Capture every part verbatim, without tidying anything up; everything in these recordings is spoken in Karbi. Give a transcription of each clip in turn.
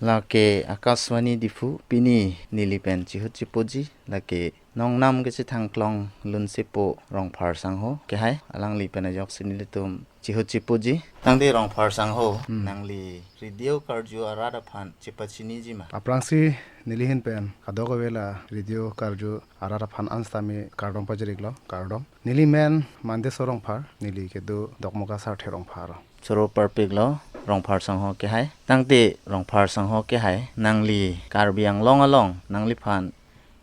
Lake Akashvani Diphu, pini neli pen chihut chipuji, lake nongnam kachethang klong lunsepo Rongphar sangho kehai, alangli pen ajoksi nelitum chihut chipuji. Tangte Rongphar sangho, Hmm. nangli radio karju arat aphan chepachiniji ma? Aphrangsi neli ahin pen kadokave la radio karju arat aphan an sitame kardom pajir-iklo, kardom. Neli men Mandeso Rongphar, neli kedo Dokmoka Sarthe Rongphar. Choro parpiklo Rongphar sangho kehai. Tangte Rongphar sangho kehai, nangli Karbi Anglong along nangliphan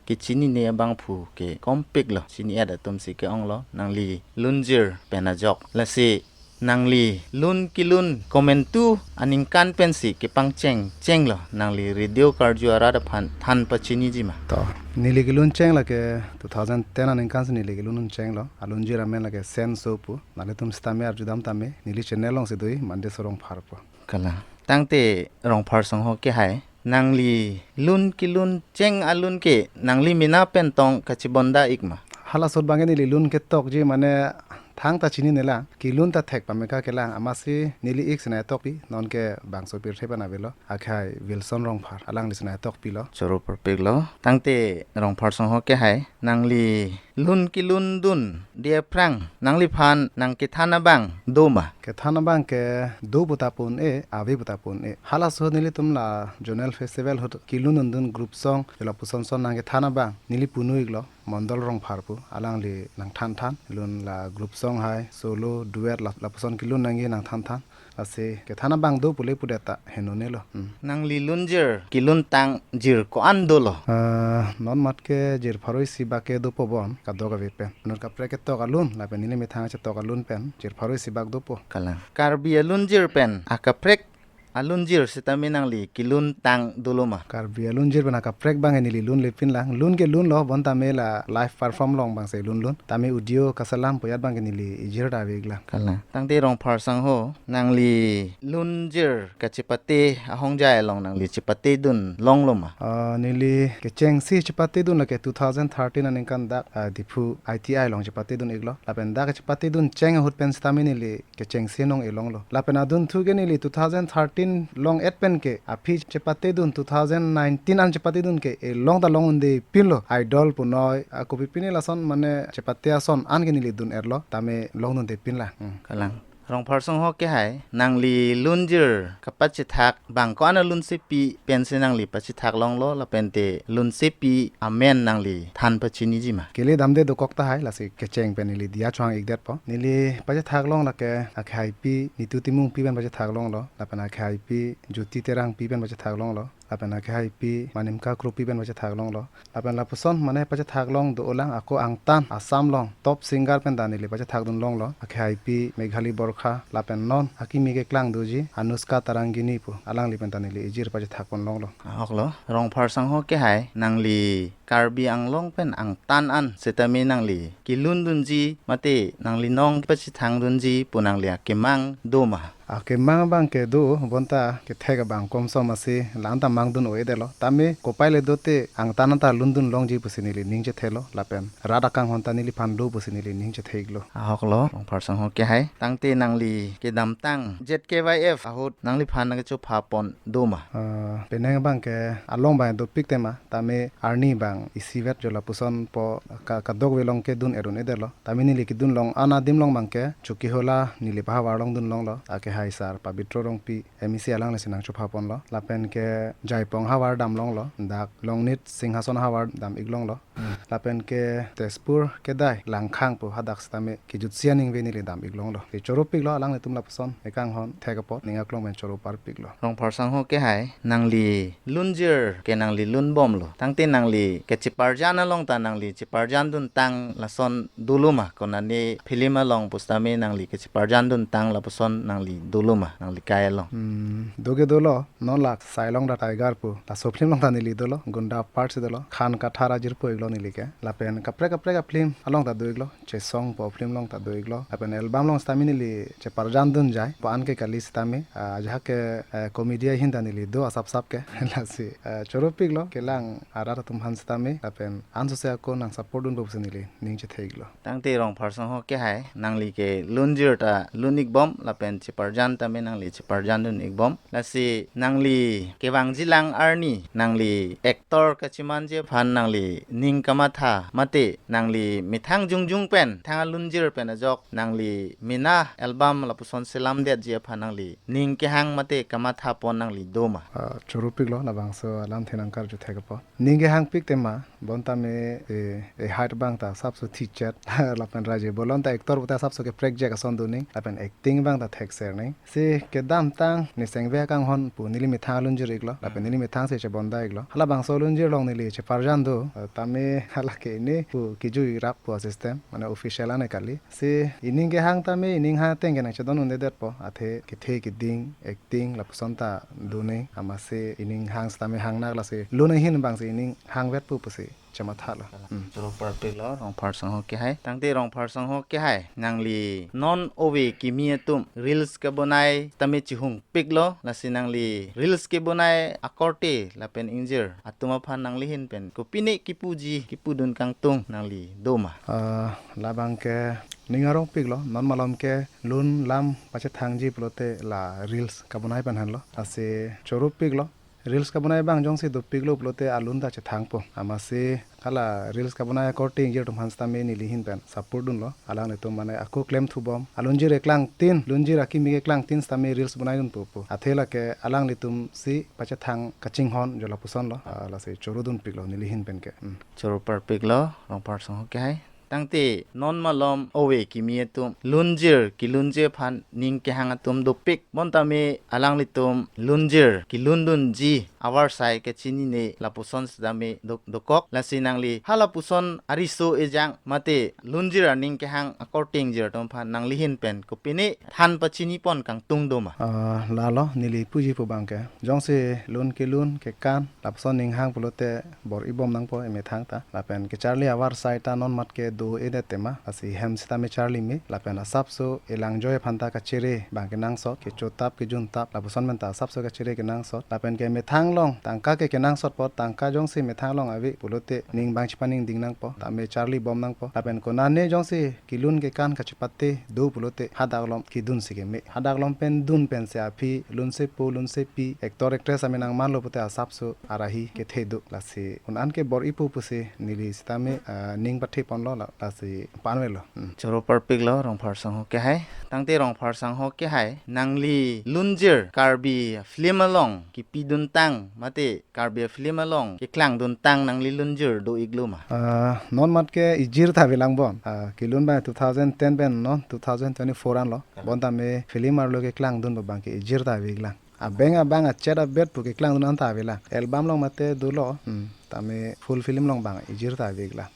kechinine abangphu ke kompiklo, chini-et atumsi ke-onglo, nangli lunjir pen ajok. Lasi nangli lun kelun komantu aningkan pensi kepangcheng chenglo, nangli radio karju arat aphan than pachiniji ma? To, neli kelun cheng lake two thousand ten aningkansi neli kelun chenglo. Alunjir amen lake Sen So pu. Nanglitum sitame arjudam tame, neli channel alongsi do-i, Mandeso Rongphar pu. Kalang. Tangte Rongphar sangho kehai, nangli lun kelun cheng alun ke nangli mena pen tong kachibonda-ik ma? Hala ahut abangke neli lun ketokji mane thangta chinine lang, kelun ta thek pameka kelang, amatsi neli ik sinai tokpi, nonke bangso pirthe pen avelo, akhai Wilson Rongphar, alangli sinai tokpilo. Choro parpiklo. Tangte Rongphar sangho kehai, nangli lun kelun dunde aphrang nangliphan nangkethan abang do ma? Kethan abang ke do puta pon-e, ave puta pon-e. Hala ahut nelitum la zonal festival ahut kelun dundun group song, jo lapuson son nangkethan abang neli punu-iklo, Mondol Rongphar pu, alangli nangthanthan. Lun la group song hai, solo, duet, la, lapuson kelun nangji nangthanthan. Lasi kethan abang do pule pudet ta henonelo. Hmm. Nangli lunjir kelun tangjir ko-an dolo? Ah, non matke jir pharo isi bak ke dopo bon, kadokave pen. Anut kaprek ketok alun, lapen neli methang chetok alun pen jir pharo isi bak dopo. Kalang. Karbi alunjir pen akaprek alunjir sitame nangli kelun tang dolo ma? Karbi alunjir pen akaprek abang neli lunlepin lang. Lun ke lunlo, bonta me la live perform along abangsi lunlun. Tame audio kaselam pu ajat abangke neli ijir ta ave-iklang. Kalang. Tangte Rongphar sangho, nangli lunjir kachepate ahongjai along nangli chepatedun longlo ma? Ah, neli kechengsi chepatedun lake two thousand thirteen aningkan dak, ah, Diphu I T I along chepatedun-iklo. Lapen dak chepatedun cheng ahut pen sitame neli kechengsi nong-e longlo. Lapen adunthu ke neli two thousand thirteen along et pen ke aphi chepatedun two thousand nineteen an chepatedun ke elong ta long-un-de pinlo. Idol punoi, a, kopi pine lason mane chepate ason an ke neli dun-etlo. Tame longdunde pin lang. Hmm. Kalang. Rongphar sangho kehai, nangli lunjir kapachethak abang ko-an alunsepi pensi nangli pachethak longlo, lapente lunsepi amen nangli than pachiniji ma? Kele damde dokok tahai, lasi kecheng pen neli diya chohang-ikdetpo. Neli pachethak long lake akhaipi Nitu Timungpi pen pachethak longlo, lapen akhaipi Jyoti Terangpi pen pachethak longlo, lapen akhaipi Manimka Kropi pen pachethak longlo. Lapen lapuson mane pachethak long do-olang, ako angtan Assam along top singer pen ta neli pachethakdun longlo. Akhaipi Meghali Borkha, lapen non akimi keklang doji Anushka Tarangini pu, alangli pen ta neli ijir pachethakpon longlo. Ahoklo, Rongphar sangho kehai, nangli Karbi Anglong pen angtan an sitame nangli kelundunji mate nangli nong pachethangdunji pu nangli akemang do ma? Akemang abangke do, bonta kethek abang komsom asi, la-an ta mangdun-o-edetlo. Tame kopai le dote angtan anta lundun longji pusi neli ning chethelo, lapen rat akanghon ta neliphan do pusi neli ning chetheklo. Ahoklo, Rongphar sangho kehai. Tangte nangli kedamtang Z K Y F ahut nangliphan nangkechophapon do ma? Ah, penang abangke along abang dopik tema, tame arni abang isivet jo lapuson po ka-, kadokave along kedun-et un-edetlo. Tame neli kedun long an adim along abangke Chokihola neli pahavar along dun longlo. Akhai sar Pabitro Rongpi M E C alanglisi nangchophaponlo. Lapen ke Jaipong havar dam longlo. Dak Longnit Singhason havar dam-ik longlo. Hmm. Lapen ke Tezpur kedai Langkhang pu hadak sitame kejutsi aningve neli dam-ik longlo. Ke choropiklo, alanglitum lapuson ekanghon thek apot ning aklong pen choro parpiklo. Rongphar sangho kehai, nangli lunjir ke nangli lunbomlo. Tangte nangli kecheparjan along ta nangli cheparjanduntang lason dolo ma? Konane film along pusitame nangli kecheparjanduntang lapuson nangli dolo ma, nangli kai along? Hmm, do ke dolo, non la Sailong the Tiger pu, laso film along ta neli dolo, gunda part si dolo, Khan Kathar ajirpo-iklo. neli ke. Lapen kaprek kaprek a-film along ta do-iklo, Chesong pu film along ta do-iklo. Lapen album along sitame neli cheparjan dunjai, pu an ke kali sitame, ah, ajahak ke, eh, comedy ahin ta neli do asap sap ke. Lasi, eh, choro piklo, kelang arat atum aphan sitame, lapen ansose ako nang support dunpo pusi neli ning chethe-iklo. Tangte Rongphar Sangho Kehai, nangli ke lunjir ta lun-ikbom, lapen cheparjan tame nangli cheparjan dun-ikbom. Lasi nangli kevangjilang arni, nangli actor kachimanji aphan nangli ning kamatha, mate nangli methang jongjong pen, thang alunjir pen ajok, nangli mena album lapuson selamdetji aphan nangli ning kehang mate kamatha pon nangli do ma? Ah, choro piklo, labangso alamthe nang karju thek apot. Ning kehang pik tema, bonta me, eh, eh, height abang ta asapso thichet, lapen raje bolon ta actor puta asapso keprek jek ason do ning, lapen acting abang ta thekser ning. Si kedamtang Niseng Ve Akanghon pu neli methang lunjir-iklo, lapen neli methang si chebonda-iklo. Halabangso lunjir along neli cheparjan do, eh, tame hala ke ini pu kejui rap pu system, mane official ane kali. Si ining kehang tame ining ha ateng ke nang chedon un-edetpo, athe kethe keding, acting, lapuson ta do ning, amatsi ining hang sitame hang nak, lasi lun ahin abang si ining hangvetpo pusi chemathalo. Hmm. Choro parpiklo, Rongphar Sangho Kehai. Tangte Rongphar Sangho Kehai, nangli non ove kimi atum reels kebonai tame chihung piklo, lasi nangli reels kebonai akorte lapen ingjir atum aphan nangli ahin pen kopine kipuji, kipudun kangtung nangli do ma? Ah, labang ke ning arong piklo, non malom ke lun lam pachethangji pulote la reels kebonai pen henlo. Lasi choro piklo. Reels kebonai abang jongsi dopiklo pulote alun ta chethangpo. Amatsi hala reels kebonai akorte ingjir atum aphan sitame neli ahin pen support dunlo. Alanglitum mane ako klemthubom. Alunjir keklangtin, lunjir akimi keklangtin sitame reels bonai dunpo pu. Athe lake alanglitum si pachethang kachinghon jo lapusonlo. Ah, lasi choro dunpiklo neli ahin pen ke. Hmm. Choro parpiklo, Rongphar Sangho Kehai. Tangte non malom ove kimi atum lunjir kelunji aphan ning kehang atum dopik. Bonta me alanglitum lunjir kelundunji avarsai kechinine lapuson sitame do-, dokok. Lasi nangli halapuson ariso ejang mate lunjir aning kehang akorte ingjir atum aphan nangli ahin pen kopine than pachini pon kangtung do ma? Ah, lalo neli puji pu abang ke. Jongsi lun kelun kekan lapuson ning hang pulote bor-ibom nangpo emethang ta. Lapen kecharli avarsai ta non mat ke do-edet tema. Lasi hem sitame charli me. Lapen asapso elangjoi aphan ta kachere abang kenangsot, kechotap, kejuntap, lapuson pen ta asapso kachere kenangsot. Lapen ke methang along tangka ke kenangsotpo, tangka jongsi methang along ave pulote ning abang chepaningding nangpo, tame charlibom nangpo. Lapen konane jongsi kelun kekan kachepate do pulote hadak along kedun si keme. Hadak along pen dun pensi aphi lunsepo lunsepi actor actress ame nangmanlo pute asapso arahi kethe do. Lasi un an ke bor-ipo pusi neli sitame, ah, ning pathe ponlo la, lasi panvelo. Hmm. Choro parpiklo, Rongphar Sangho Kehai. Tangte Rongphar Sangho Kehai, nangli lunjir Karbi film along kipiduntang mate Karbi film along keklangduntang nangli lunjir do-iklo ma? Ah, non mat ke ijir ta avelang bon. Ah, kelun abang two thousand ten pen non two thousand twenty-four anlo. Bonta me film arlo keklangdun abang ke ijir ta ave-iklang. Abeng abang achet abet pu keklangdun an ta avelang. Album along mate dolo. Hmm. Tame full film along abang ijir ta ave-iklang.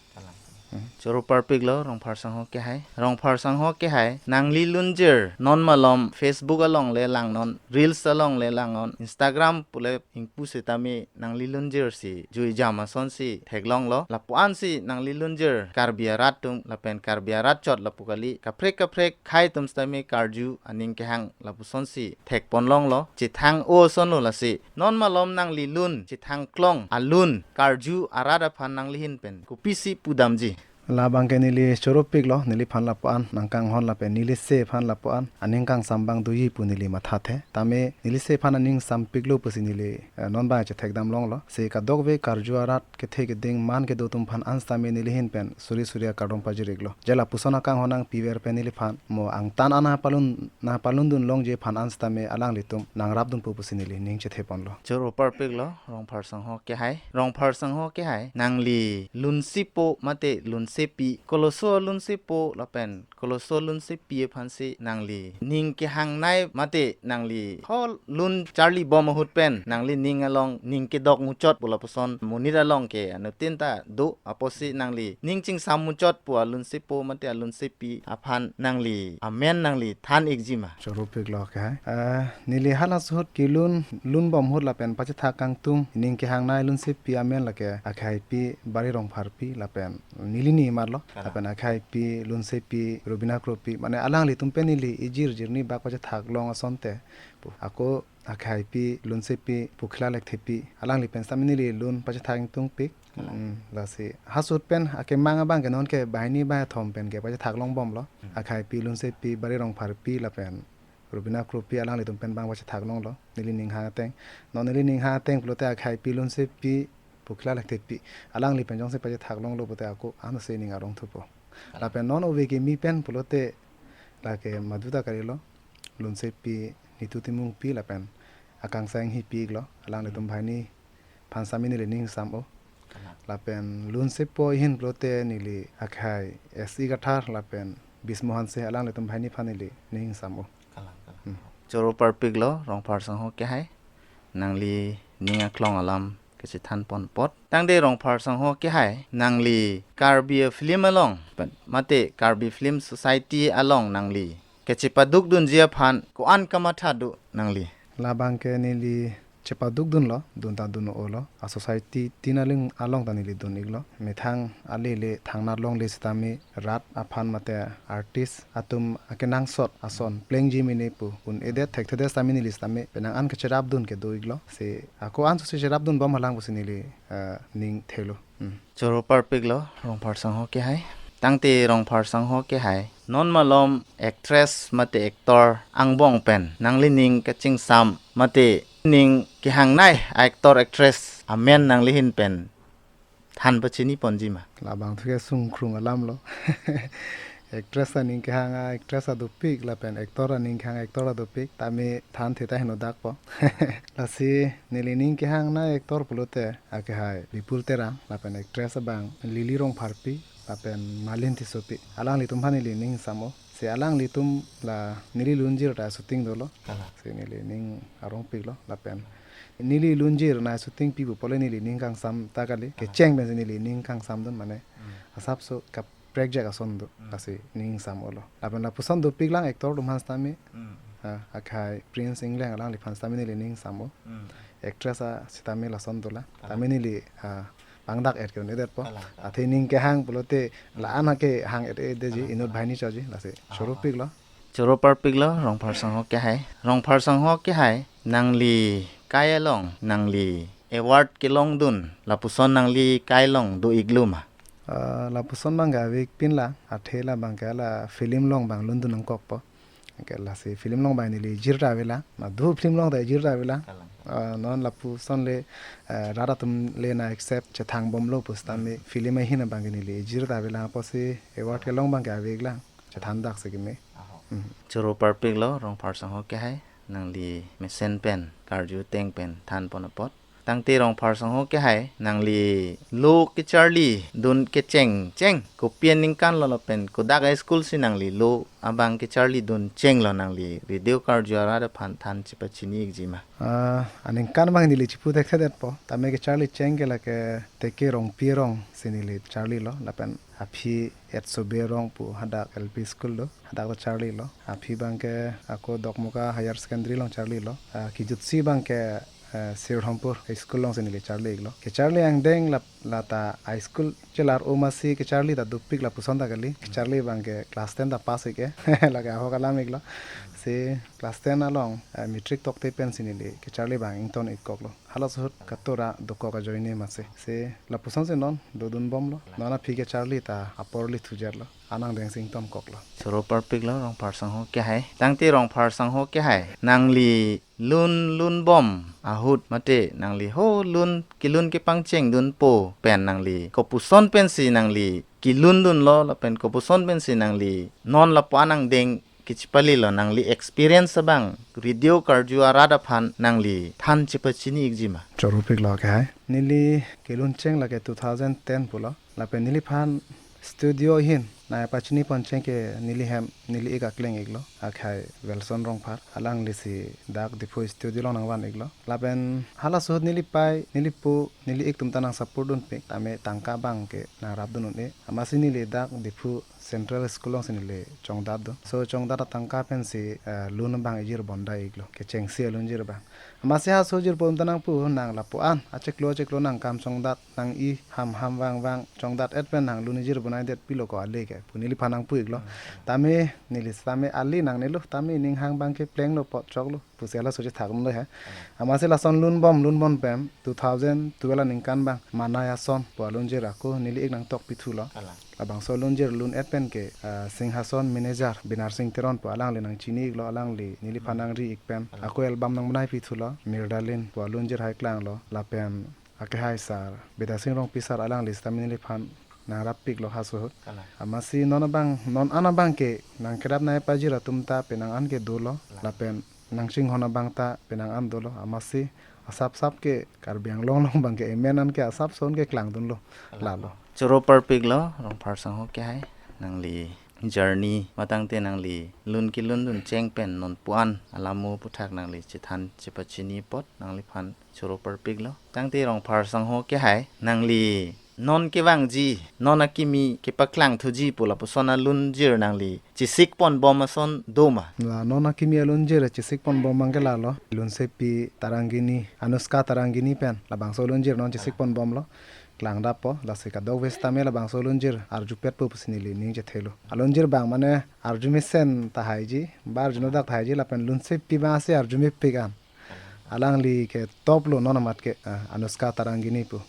Hmm. Choro parpiklo, Rongphar Sangho Kehai. Rongphar Sangho Kehai, nangli lunjir non malom Facebook along le langnon, reels along le langnon, Instagram pule ingpu sitame nangli lunjir si jui jam ason si theklonglo. Lapu an si nangli lunjir Karbi arat atum lapen Karbi arat chot lapu kali, kaprek kaprek khei atum sitame karju aning kehang lapuson si thekponlonglo. Chethang-o asonlo lasi. Non malom nangli lun chethangklong alun karju arat aphan nangli ahin pen kopisi pudamji? Labang ke neli choro piklo, neliphan lapu an nangkanghon lapen neli ase aphan lapu an aning kangsam abang doji pu neli mathathe. Tame neli ase aphan aning sampiklo pusi neli, eh, non abang chethekdamlonglo. Si kadokave karju arat kethe keding man kedo atum aphan an sitame neli ahin pen suri suri akardom pajir-iklo. Je lapuson akanghon nangpiver pen neliphan mo angtan an nangpalun, nangpalundunlongji aphan an sitame alanglitum nangrapdunpo pusi neli ning chetheponlo. Choro parpiklo, Rongphar Sangho Kehai. Rongphar Sangho Kehai, nangli lunsipo mate lun sepi, koloso alun sepo lapen koloso alun sepi aphansi nangli ning kehangnei mate nangli ho lun charlibom ahut pen nangli ning along ning kedok muchot pu lapuson monit along ke anuttin ta do, apotsi nangli ning chingsam muchot pu alun sepo mate alun sepi aphan nangli amen nangli than ikji ma? Choro piklo ke hai. Ah, neli hala ahut kelun lunbom ahut lapen pachethak kangtung ning kehangnei alun sepi amen lake akhaipi Bari Rongpharpi lapen neli ni marlo. Kalang. Lapen akhaipi lun sepi Rubina Kropi, mane alanglitum pen neli ejir jirni bak pachethak long asonte pu. Ako akhaipi lun sepi Pukhila Lekthepi, alangli pen sitame neli lun pachethak ingtungpik. Kalang. Hmm, lasi ha ahut pen akemang abang ke non ke banghini banghini thom pen ke pachethak longbomlo. Hmm. Akhaipi lun sepi Bari Rongpharpi lapen Rubina Kropi alanglitum pen bang pachethak longlo neli ning hang ateng. Non neli ning hang ateng pulote akhaipi lun sepi Pukhila Lekthepi, alangli pen jongsi pachethak longlo pulote ako ansi ning arong thupo. Lapen non ove kimi pen pulote lake maduta karilo, lun sepi Nitu Timungpi lapen akangsai Enghipi iklo, alanglitum banghini aphan sitame neli ning ingsam-o. Kalang. Lapen lun sepo ahin pulote neli akhai S I Kathar lapen Bismo Hanse, alanglitum banghini aphan neli ning ingsam-o. Kalang, kalang. Hmm. Choro parpiklo Rongphar Sangho kehai, nangli ning aklong alam kachethanpon apot. Tangte Rongphar Sangho kehai, nangli Karbi film along pen mate Karbi Film Society along nangli kachepadukdunji aphan ko-an kamatha do nangli? Labang ke neli chepadukdunlo, dun ta dun-olo. A society tin aling along ta neli dun iklo. Methang ale le thangnat longle sitame rat aphan mate artist atum akenangsot ason plengji mene pu un-edet thekthedet sitame neli sitame penang an kacherapdun kedo iklo. Si ako anso si cherapdunbom halang pusi neli, eh, ning thelo. Hmm. Choro parpiklo Rongphar Sangho kehai. Tangte Rongphar Sangho kehai, non malom actress mate actor angbong pen nangli ning kachingsam mate ning kehangnei actor actress amen nangli ahin pen than pachiniponji ma? Labang thu ke sungkrung alamlo. Actress aning kehang a-actress ta dopik lapen actor aning kehang actor ta dopik, tame thanthe ta heno dakpo. Lasi neli ning kehangnei actor pulote akehai Bipul Terang lapen actress abang Lily Rongpharpi lapen Malin Tissopi, alanglitum aphan neli ning ingsam-o. Si alanglitum la neli lunjir ta shooting dolo. Kalang. Si neli ning arongpiklo lapen neli lunjir nai shooting pi pu pule neli ning kangsam ta kali. Kalang. Kecheng pensi neli ning kangsamdun mane. Hmm. Asapso kaprekjak ason do. Hmm. Lasi ning ingsam-olo. Lapen lapuson dopiklang actor atum aphan sitame. Hmm. Ah, akhai Prince Engleng alangliphan sitame neli ning ingsam-o. Hmm. Actress a sitame lason dolang. Kalang. Tame neli, ah, pangdak-et ke un-edetpo. Kalang, kalang. Athe ning kehang pulote la-an ke hang-et-edetji, kalang, inut kalang, banghini choji, lasi. Ah. Choro piklo. Choro parpiklo Rongphar Sangho kehai. Rongphar Sangho kehai, nangli kai along nangli award kelongdun lapuson nangli kai along do iklo ma? Ah, lapuson abang ke ave ikpinlang, athe labang ke la film along abang lundun nangkokpo. Ke lasi film along abang neli ejir ta avelang, madu film along ta ejir ta avelang. Kalang. Ah, non lapuson le, eh, rat atum le nang accept chethangbomlo pu sitame film ahin abang ke neli ejir ta avelang apotsi award kelong abang ke ave iklang. Chethan daksi keme. Aho. Hmm. Choro parpiklo Rongphar Sangho kehai, nangli mesen pen karju ateng pen thanpon apot. Tangte Rongphar Sangho kehai, nangli lo kecharlidun kechengcheng kopi aningkan lo lapen kodak a-school si nangli lo abang kecharlidun chenglo, nangli radio karju arat aphan than chepachini ikji ma? Ah, aningkan abang neli chepu thekthedetpo. Tame kecharli cheng ke lake Teke Rongpi arong si neli charlilo lapen aphi Etsobe arong pu hadak L P school do, hadak ta charlilo. Aphi abang ke ako Dokmoka Higher Secondary along charlilo. Ah, kejutsi abang ke, eh, Sirhompur school alongsi neli charli iklo. Kecharli angdeng lap-, lata high school chelar-o masi kecharli ta dopik lapuson ta kali. Kecharli abang ke class ten ta pass ik-e. Lake ahok alam iklo. Si class ten along, eh, matric tokte pensi neli kecharli abang ington ikkoklo. Hala ahut katora dokok ajoine masi. Si lapusonsi non dodunbomlo. Non aphi kecharli ta apor li thujerlo. An angdengsi ingtonkoklo. Choro parpiklo Rongphar Sangho kehai. Tangte Rongphar Sangho kehai, nangli lun lunbom ahut mate nangli ho lun kelun kepangchengdunpo pen nangli kopuson pensi nangli kelundunlo lapen kopuson pensi nangli non lapu-an angdeng kechepalilo, nangli experience abang radio karju arat aphan nangli than chepachini ikji ma? Choro piklo kehai. Neli kelun cheng lake two thousand ten pulo. Lapen neliphan Studio ahin nangpachini poncheng ke neli hem, neli ik akleng iklo, akhai Wilson Rongphar, alangli si dak Diphu studio along nangvan iklo. Lapen halaso ahut neli pai, neli pu, neli ik atum ta nang support dunpik, tame tangka abang ke nangrap dun un-e. Amatsi neli dak Diphu Central School alongsi neli chongdat do. So chongdat atangka pensi, eh, lun abang ejir bondai iklo, kechengsi alunjir abang. Amatsi halaso ajirpo atum ta nangpu, nang lapu-an achiklo achiklo nang kam chongdat, nang-i ham ham vang vang chongdat et pen nang lun ejir bonai det pilo ko ale ke pu neliphan nangpu iklo. Tame neli sitame ale nangnelo, tame ning hang abang ke plenglo, pot choklo pusi halaso chethak lo he. Amatsi lason lun bom, lun bom pen two thousand twelve aningkan abang Manai Ason pu alunjir ako neli ik nangtok pithulo. Kalang. Labangso alunjir lun et pen ke, ah, Singhason manager Binarsing Teron pu alangli nangchini iklo, alangli neliphan nangri ik pen. Kalang. Ako album nangbonai pithulo, Mirdalin pu alunjir hai klanglo, lapen akehai sir Bidya Sing Rongpi sir, alangli sitame neliphan nangrap piklo halaso ahut. Kalang. Amatsi non abang, non an abang ke nangkerap nangpajir atum ta penang an ke dolo. Kalang. Lapen nangchinghon abang ta penang an dolo. Amatsi asap sap ke Karbi Anglong along abang ke amen an ke asapson keklangdunlo. Kalang. Lalo. Choro parpiklo Rongphar sangho kehai, nangli journey matangte nangli lun kelun dun cheng pen non pu-an alamo aputhak nangli chethan chepachini apot nangliphan choro parpiklo. Tangte Rongphar sangho kehai, nangli non kevangji, non akimi kepaklangthuji pu lapuson alunjir nangli chesik ponbom ason do ma? La non akimi alunjir chesik ponbom abang ke lalo, Lunsepi Tarangini, Anushka Tarangini pen labangso alunjir non chesik ponbomlo. Klangdappo, lasi kadokave sitame labangso alunjir arjupetpo pusi neli ning chethelo. Alunjir abang mane arjumesen tahaiji, ba arjunodak tahaiji, lapen Lunsepi abang si arjumepik an. Alangli ke top lo non amat ke, ah, Anushka Tarangini pu.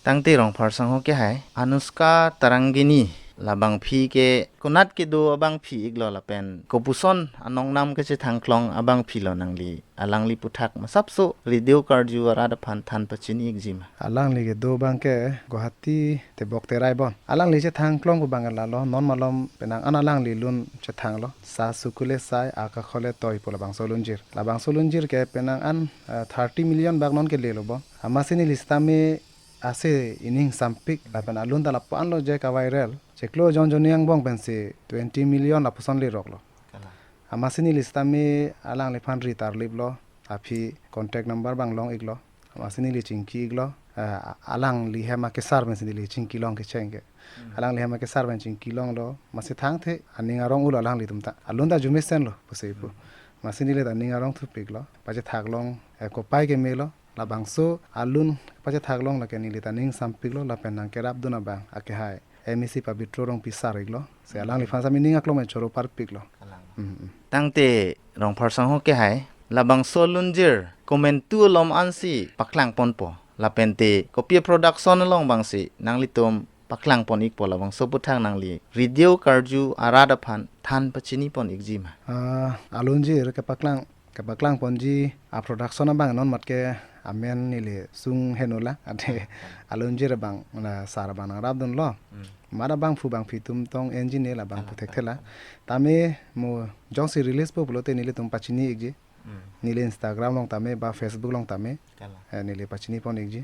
Tangte Rongphar sangho kehai, Anushka Tarangini labangpi ke konat kedo abangpi iklo lapen kopuson anong nam kechethangklong abangpi lo nangli alangli aputhak masapso radio karju arat aphan than pachini ikji ma? Alangli kedo abang ke Guwahati Tebok Terai bon. Alangli chethangklong pu abang lalo, non malom penang an alangli lun chethanglo. Sa sukule sai, akakhole toi pu labangso alunjir. Labangso alunjir ke penang an, eh, thirty million bak non kelelo bon. Amatsi neli sitame ase ining sampik, lapen alun ta lapu-an lo je ka-viral. Chiklo jon jonni angbong pensi twenty million lapuson leroklo. Kalang. Amatsi neli sitame alangliphan ri tarliplo, aphi contact number abang long iklo. Amatsi neli chingki iklo, eh, alangli hem akesar pensi neli chingki long kecheng ke. Alangli hem akesar pen chingki longlo, amatsi thangthe aning arong ulo alanglitum ta. Alun ta arjumesen lo pusi pu. Amatsi neli ta ning arong thupiklo, pachethak long, eh, kopai kemelo, labangso alun pachethak long lake neli ta ning sampiklo, lapen nangkerap dun abang akehai M E C Pabitro Rongpi sir iklo. Si alangliphan sitame ning aklong pen choro parpiklo. Kalang. Mm, mm. Tangte Rongphar sangho kehai, labangso alunjir komantu alom ansi paklang ponpo, lapente kopi production along abangsi nanglitum paklang pon ikpo, labangso aputhak nangli radio karju arat aphan than pachini pon ikji ma? Ah, alunjir kepaklang, kepaklang ponji a-production abang non amat ke amen neli sung henola, ade alunjir abang na sir abang nangrap dunlo. Mat abangphu bangphi atum tong engineer labang pu thekthela. Tame mo jongsi release po pulote nelitum pachini ikji. Neli Instagram along tame ba Facebook along tame. Kalang. Eh, neli pachini pon ikji.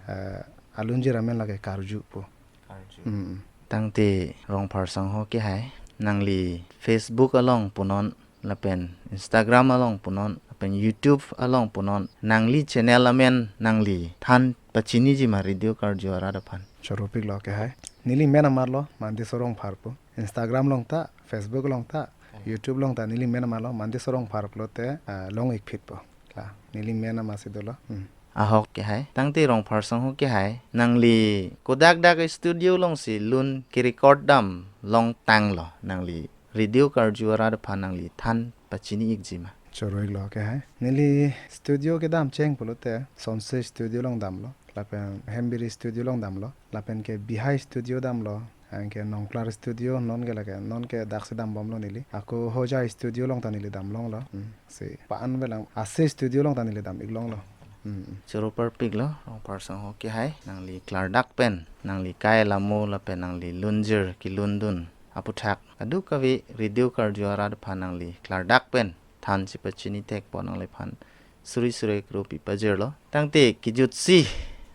Eh, alunjir amen lake Karju pu. Karju. Mm. Tangte Rongphar sangho kehai, nangli Facebook along punon, lapen Instagram along punon, lapen YouTube along punon, nangli channel amen nangli than pachiniji ma radio karju arat aphan? Choro piklo kehai. Neli men amarlo Mandeso Rongphar pu. Instagram along ta, Facebook along ta, YouTube along ta neli men amarlo Mandeso Rongphar pulote, ah, long ik phitpo. La, neli men amatsi dolo. Hmm. Ahok kehai. Tangte Rongphar sangho kehai, nangli kodak dak studio alongsi lun ke-record dam longtanglo, nangli radio karju arat aphan nangli than pachini ikji ma? Choro iklo kehai. Neli studio kedam cheng pulote Sonse Studio along damlo, lapen Hembiri Studio along damlo, lapen ke Bihai Studio damlo, anke Nongklar Studio non ke lake, non ke daksi dambomlo neli. Ako Hojai Studio along ta neli dam longlo. Hmm. Si pa-an velang ase studio along ta neli dam ik longlo. Hmm. Choro parpiklo Rongphar sangho kehai, nangli klardak pen, nangli kai lamo lapen nangli lunjir kelundun aputhak kadokave radio karju arat aphan nangli klardak pen than si pachini thekpo, nangliphan suri suri kropi pajirlo. Tangte kejutsi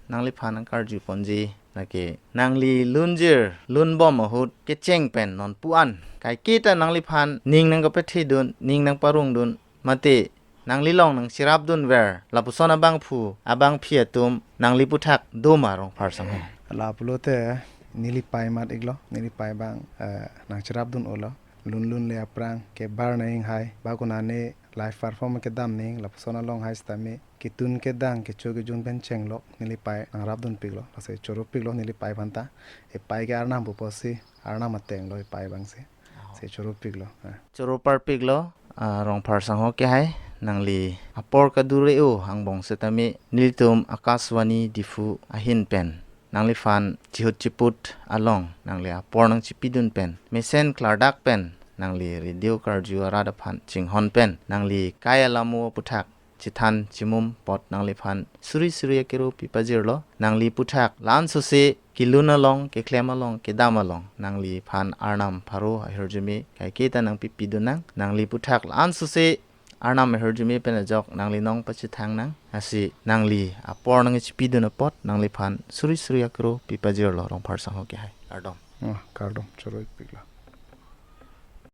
nangliphan nangkarju ponji Lake nangli lunjir lunbom ahut kecheng pen non pu-an kaiketa nangliphan ning nangkapethedun, ning nangparongdun, mate nangli along nangcherapdunver lapuson abangphu abangphi atum nangli aputhak do ma, Rongphar sangho? Lapulote neli pei mat iklo, neli pei abang, eh, nangcherapdun olo. Lun lunle aphrang kebar nanghai, ba konane live perform kedam nang, lapuson along hai sitame ketun kedang kecho kejun pen chenglok neli pei nangrapdunpiklo, lasi choropiklo neli pei aphanta. Epei ke Arnam pu apotsi, Arnam atenglo epei abangsi. Oh. Si choropiklo. Ah. Choro parpiklo, ah, Rongphar sangho ke hai, nangli apor kadure-o angbong sitame nelitum Akashvani Diphu ahin pen nangliphan chihut chiput along nangli apor nangchipidun pen, mesen klardak pen, nangli radio karju arat aphan chinghon pen, nangli kai alamo aputhak chethan chimum apot nangliphan suri suri akero pipajirlo. Nangli aputhak la-ansose kelun along, keklem along, kedam along nangliphan Arnam pharo ahirjume kaiketa nangpipidun nang. Nangli aputhak la-ansose Arnam ahirjume pen ajok nangli nong pachethang nang. Lasi nangli apor nangchipidun apot nangliphan suri suri akero pipajirlo, Rongphar sangho ke hai. Kardom. Ah, kardom, choro ikpiklo.